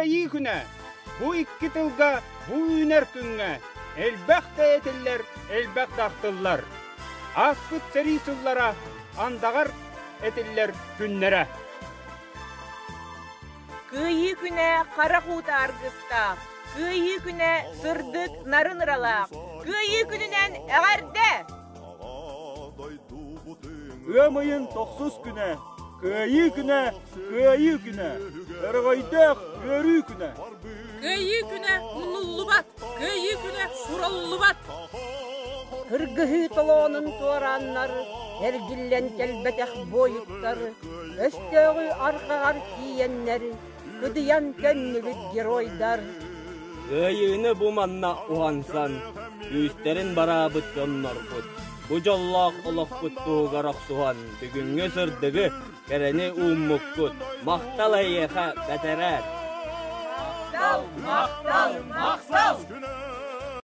Кыайыы күнэ бу икки тылга бу үүнэр күҥҥэ элбэх да этиллэр, элбэх да ахтыллар. Ааспыт сэрии сыллара андаҕар этиллэр күннэрэ. Кыайыы күнэ харах уута аргыстаах, Кыайыы күнэ сырдык нарын ыралаах, Кыайыы күнүнэн эҕэрдэ! Ыам ыйын тохсус күнэ, Кыайыы күнэ, Кыайыы күнэ, Өрөгөйдөөх үөрүү күнэ! Кыайыы күнэ умнуллубат, Кыайыы күнэ сураллыбат! Кыргыһыы толоонун туорааннар, эргиллэн кэлбэтэх буойуттар, өстөөҕү арҕаҕар тиийэннэр, кыдыйан төннүбүт геройдар. Кыайыыны бу манна уһансан, күүстэрин бараабыт дьоннорбут, бу дьоллоох олохпут туһугар охсуһан, бүгүҥҥү сырдыгы, кэрэни ууммуккут. Махтал эйиэхэ, бэтэрээн! Махтал! Махтал! Махтал!